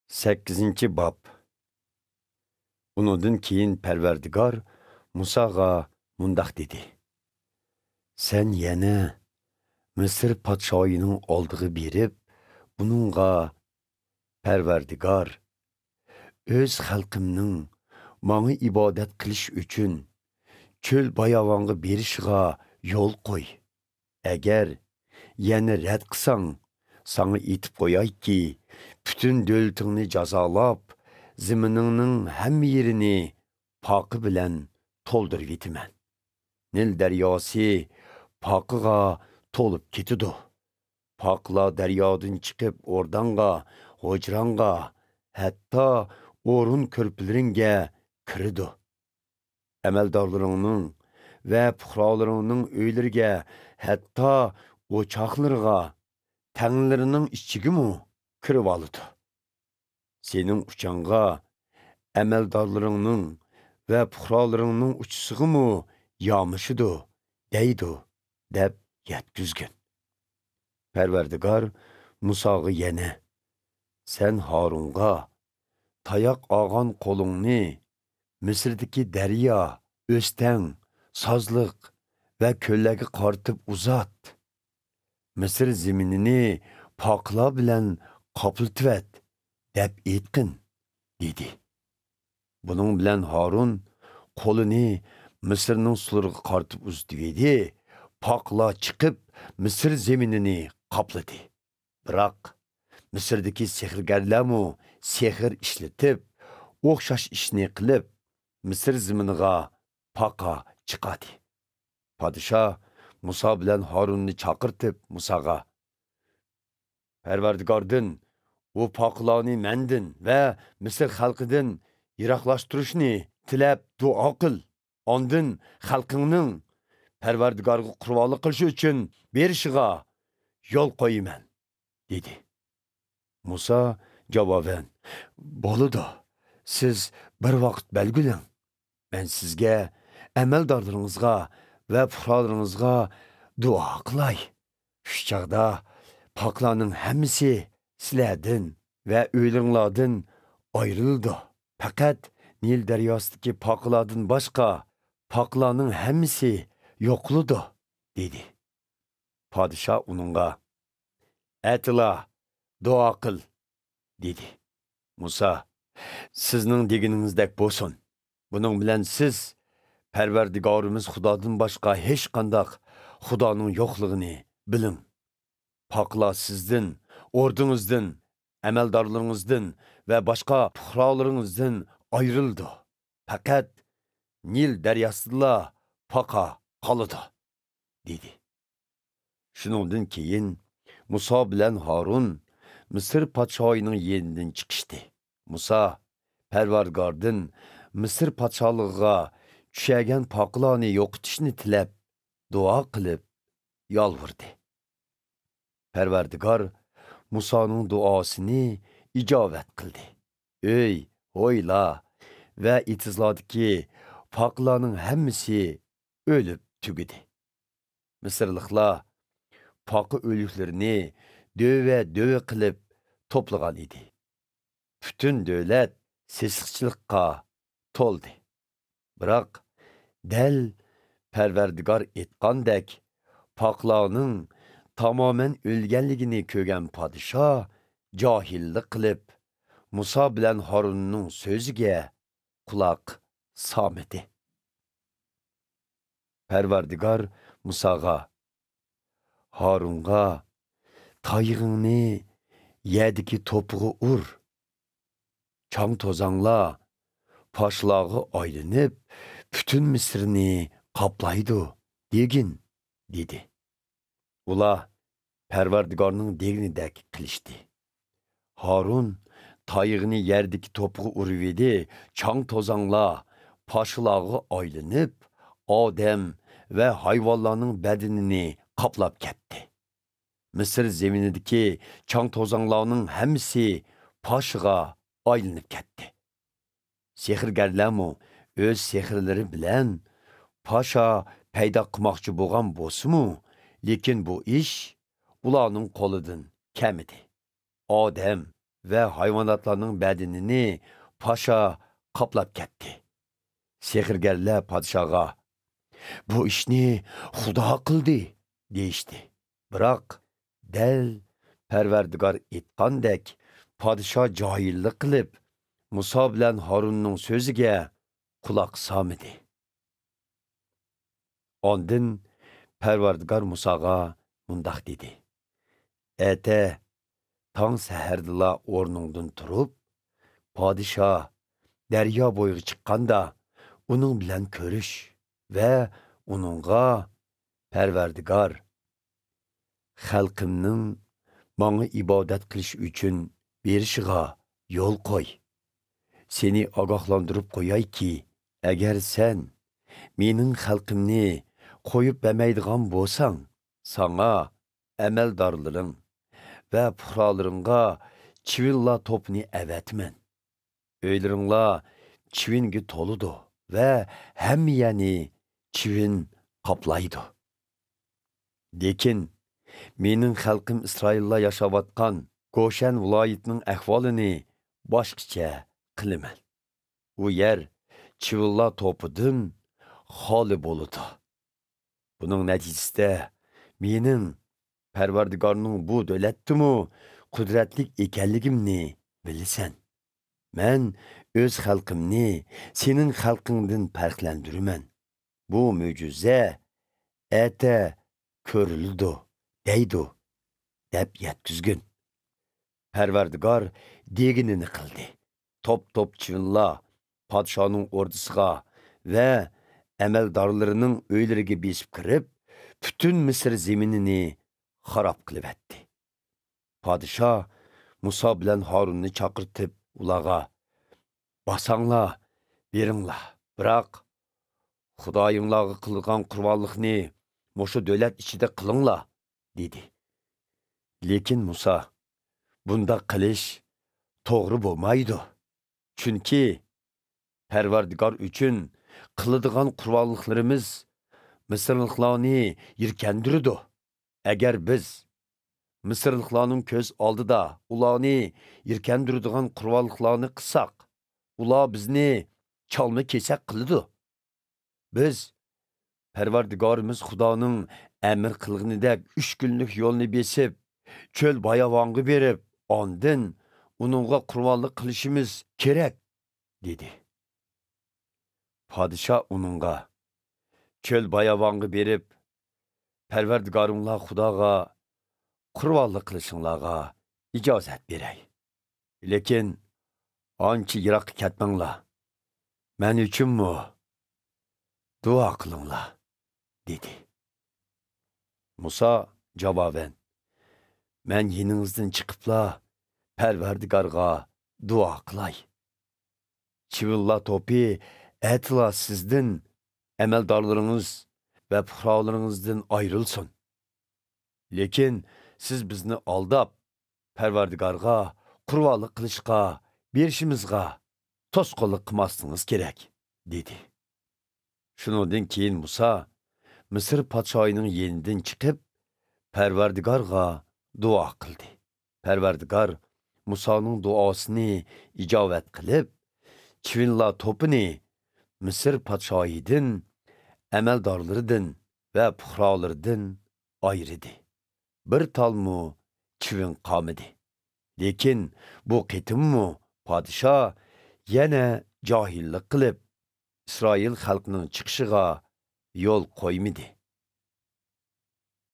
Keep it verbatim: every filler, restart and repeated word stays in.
سەككىزىنچى باب. ئۇنىڭدىن كېيىن پەرۋەردىگار مۇساغا مۇنداق دېدى: سەن يەنە مىسىر پادىشاھىنىڭ ئالدىغا بېرىپ، ئۇنىڭغا، پەرۋەردىگار، ئۆز خەلقىمنىڭ ماڭا ئىبادەت قىلىش ئۈچۈن چۆل باياۋانغا بېرىشىغا يول قوي. ئەگەر يەنە رەت قىلساڭ، ساڭا ئېيتىپ قويايكى، پۈتۈن دۆلىتىڭنى جازالاپ، زېمىنىڭنىڭ ھەممە يېرىنى پاقا بىلەن تولدۇرۇۋېتىمەن. نىل دەرياسى پاقىغا تولۇپ كېتىدۇ. پاقىلار دەريادىن چىقىپ ئورداڭغا، ھۇجراڭغا، ھەتتا ئورۇن كۆرپىلىرىڭگە كىرىدۇ. ئەمەلدارلىرىڭنىڭ ۋە پۇقرالىرىڭنىڭ ئۆيلىرىگە، ھەتتا ئوچاقلىرىغا، تەڭلىرىنىڭ ئىچىگىمۇ كىرىۋالىدۇ. سېنىڭ ئۇچاڭغا ئەمەلدارلىرىڭنىڭ ۋە پۇقرالىرىڭنىڭ ئۇچىسىغىمۇ يامىشىدۇ، دەيدۇ، دەپ يەتكۈزگىن. پەرۋەردىگار مۇساغا يەنە، سەن ھارۇنغا، تاياق ئالغان قولۇڭنى مىسىردىكى دەريا، ئۆستەڭ، سازلىق ۋە كۆللەرگە قارىتىپ ئۇزات. مىسىر زېمىنىنى پاقىلار بىلەن قاپلىتىۋەت، دەپ ئېيتقىن، دېدى. بۇنىڭ بىلەن ھارۇن قولىنى مىسىرنىڭ سۇلىرىغا قارىتىپ ئۇزىتىۋىدى، پاقىلار چىقىپ، مىسىر زېمىنىنى قاپلىدى. بىراق، مىسىردىكى سېھىرگەرلەرمۇ سېھىر ئىشلىتىپ، ئوخشاش ئىشنى قىلىپ، مىسىر زېمىنىغا پاقا چىقاردى. پادىشاھ مۇسا بىلەن ھارۇننى چاقىرتىپ، مۇساغا، پەرۋەردىگاردىن، ئۇ پاقىلارنى مەندىن ۋە مىسىر خەلقىدىن يىراقلاشتۇرۇشنى تىلەپ دۇئا قىل. ئاندىن خەلقىڭنىڭ پەرۋەردىگارغا قۇربانلىق قىلىشى ئۈچۈن بېرىشىغا يول قويىمەن، دېدى. مۇسا جاۋابەن، بولىدۇ، سىز بىر ۋاقىت بەلگىلەڭ. مەن سىزگە، ئەمەلدارلىرىڭىزغا ۋە پۇقرالىرىڭىزغا دۇئا قىلاي. شۇ چاغدا پاقلارنىڭ ھەممىسى سىلەردىن ۋە ئۆيلىرىڭلاردىن ئايرىلىدۇ. پەقەت نىل دەرياسىدىكى پاقىلاردىن باشقا پاقىلارنىڭ ھەممىسى يوقىلىدۇ، دېدى. پادىشاھ ئۇنىڭغا، ئەتىلا دۇئا قىل، دېدى. مۇسا، سىزنىڭ دېگىنىڭىزدەك بولسۇن. بۇنىڭ بىلەن سىز پەرۋەردىگارىمىز خۇدادىن باشقا ھېچقانداق خۇدانىڭ يوقلۇقىنى بىلىڭ. پاقىلار سىزدىن، ئوردىڭىزدىن، ئەمەلدارلىرىڭىزدىن ۋە باشقا پۇقرالىرىڭىزدىن ئايرىلىدۇ. پەقەت نىل دەرياسىدىلا پاقا قالىدۇ، دېدى. شۇنىڭدىن كېيىن مۇسا بىلەن ھارۇن مىسىر پادىشاھىنىڭ يېنىدىن چىقىشتى. مۇسا پەرۋەردىگاردىن مىسىر پادىشاھلىقىغا چۈشەگەن پاقىلارنى يوقىتىشنى تىلەپ، دۇئا قىلىپ يالۋۇردى. پەرۋەردىگار مۇسانىڭ دۇئاسىنى ئىجابەت قىلدى. ئۆي، ھويلا ۋە ئېتىزلاردىكى پاقىلارنىڭ ھەممىسى ئۆلۈپ تۈگىدى. مىسىرلىقلار پاقا ئۆلۈكلىرىنى دۆۋە-دۆۋە قىلىپ توپلىغان ئىدى. پۈتۈن دۆلەت سېسىقچىلىققا تولدى. بىراق، دەل پەرۋەردىگار ئېيتقاندەك، پاقلارنىڭ تامامەن ئۆلگەنلىكىنى كۆرگەن پادىشاھ جاھىللىق قىلىپ، مۇسا بىلەن ھارۇننىڭ سۆزىگە قۇلاق سالمىدى. پەرۋەردىگار مۇساغا، ھارۇنغا، تايىقىڭنى يەردىكى توپىغا ئۇر. چاڭ-توزاڭلار پاشىلارغا ئايلىنىپ، پۈتۈن مىسىرنى قاپلايدۇ، دېگىن، دېدى. ئۇلار پەرۋەردىگارنىڭ دېگىنىدەك قىلىشتى. ھارۇن تايىقىنى يەردىكى توپىغا ئۇرۇۋىدى، چاڭ-توزاڭلار پاشىلارغا ئايلىنىپ، ئادەم ۋە ھايۋانلارنىڭ بەدىنىنى قاپلاپ كەتتى. مىسىر زېمىنىدىكى چاڭ-توزاڭلارنىڭ ھەممىسى پاشىغا ئايلىنىپ كەتتى. سېھىرگەرلەرمۇ ئۆز سېھىرلىرى بىلەن پاشا پەيدا قىلماقچى بولغان بولسىمۇ، لېكىن بۇ ئىش ئۇلارنىڭ قولىدىن كەلمىدى. ئادەم، ۋە ھايۋاناتلارنىڭ بەدىنىنى پاشا قاپلاپ كەتتى. سېھىرگەرلەر پادىشاھقا، «بۇ ئىشنى خۇدا قىلدى» دېيىشتى. بىراق، دەل پەرۋەردىگار ئېيتقاندەك، پادىشاھ جاھىللىق قىلىپ، مۇسا بىلەن ھارۇننىڭ سۆزىگە قۇلاق سالمىدى. ئاندىن پەرۋەردىگار مۇساغا مۇنداق دېدى: «ئەتە تاڭ سەھەردىلا ئورنۇڭدىن تۇرۇپ، پادىشاھ دەريا بويىغا چىققاندا، ئۇنىڭ بىلەن كۆرۈش ۋە ئۇنىڭغا، پەرۋەردىگار، خەلقىمنىڭ ماڭا ئىبادەت قىلىش ئۈچۈن بېرىشىغا يول قوي. سېنى ئاگاھلاندۇرۇپ قويايكى، ئەگەر سەن مېنىڭ خەلقىمنى قويۇپ بەرمەيدىغان بولساڭ، ساڭا، ئەمەلدارلىرىڭ ۋە پۇقرالىرىڭغا چىۋىنلار توپىنى ئەۋەتىمەن. ئۆيلىرىڭلار چىۋىنگە تولىدۇ ۋە ھەممە يەرنى چىۋىن قاپلايدۇ. لېكىن مېنىڭ خەلقىم ئىسرائىللار ياشاۋاتقان گوشەن ۋىلايىتىنىڭ ئەھۋالىنى باشقىچە قىلىمەن. ئۇ يەر چىۋىنلار توپىدىن خالىي بولىدۇ. بۇنىڭ نەتىجىسىدە مېنىڭ پەرۋەردىگارنىڭ بۇ دۆلەتتىمۇ قۇدرەتلىك ئىكەنلىكىمنى بىلىسەن. مەن ئۆز خەلقىمنى سېنىڭ خەلقىڭدىن پەرقلەندۈرىمەن. بۇ مۆجىزە ئەتە كۆرۈلىدۇ، دەيدۇ، دەپ يەتكۈزگىن.» پەرۋەردىگار دېگىنىنى قىلدى. توپ-توپ چىۋىنلار پادىشاھنىڭ ئوردىسىغا ۋە ئەمەلدارلىرىنىڭ ئۆيلىرىگە بېسىپ كىرىپ، پۈتۈن مىسىر زېمىنىنى خاراب قىلىۋەتتى. پادىشاھ مۇسا بىلەن ھارۇننى چاقىرتىپ، ئۇلارغا، «باساڭلار، بېرىڭلار، بىراق خۇدايىڭلارغا قىلىدىغان قۇربانلىقنى مۇشۇ دۆلەت ئىچىدە قىلىڭلار» دېدى. لېكىن مۇسا، «بۇنداق قىلىش توغرا بولمايدۇ. چۈنكى پەرۋەردىگار ئۈچۈن قىلىدىغان قۇربانلىقلىرىمىز مىسىرلىقلارنى يىركەندۈرىدۇ. ئەگەر بىز مىسىرلىقلارنىڭ كۆز ئالدىدا ئۇلارنى يىركەندۈرىدىغان قۇربانلىقلارنى قىلساق، ئۇلار بىزنى چالما-كېسەك قىلىدۇ. بىز پەرۋەردىگارىمىز خۇدانىڭ ئەمىر قىلغىنىدەك ئۈچ كۈنلۈك يولنى بېسىپ، چۆل باياۋانغا بېرىپ، ئاندىن ئۇنىڭغا قۇربانلىق قىلىشىمىز كېرەك» دېدى. پادىشاھ ئۇنىڭغا، «چۆل باياۋانغا بېرىپ، پەرۋەردىگارىڭلار خۇداغا قۇربانلىق قىلىشىڭلارغا ئىجازەت بېرەي. لېكىن ئانچە يىراققا كەتمەڭلار. مەن ئۈچۈنمۇ دۇئا قىلىڭلار» دېدى. مۇسا جاۋابەن، «مەن يېنىڭىزدىن چىقىپلا پەرۋەردىگارغا دۇئا قىلاي. چىۋىنلار توپى ئەتىلا سىزدىن، ئەمەلدارلىرىڭىز ۋە پۇقرالىرىڭىزدىن ئايرىلسۇن. لېكىن سىز بىزنى ئالداپ، پەرۋەردىگارغا قۇربانلىق قىلىشقا بېرىشىمىزغا توسقۇنلۇق قىلماسلىقىڭىز كېرەك» دېدى. شۇنىڭدىن كېيىن مۇسا مىسىر پادىشاھىنىڭ يېنىدىن چىقىپ، پەرۋەردىگارغا دۇئا قىلدى. پەرۋەردىگار مۇسانىڭ دۇئاسىنى ئىجابەت قىلىپ، چىۋىنلار توپىنى مىسىر پادىشاھىدىن، ئەمەلدارلىرىدىن ۋە پۇقرالىرىدىن ئايرىدى. بىر تالمۇ چىۋىن قالمىدى. لېكىن بۇ قېتىممۇ پادىشاھ يەنە جاھىللىق قىلىپ، ئىسرائىل خەلقىنىڭ چىقىشىغا يول قويمىدى.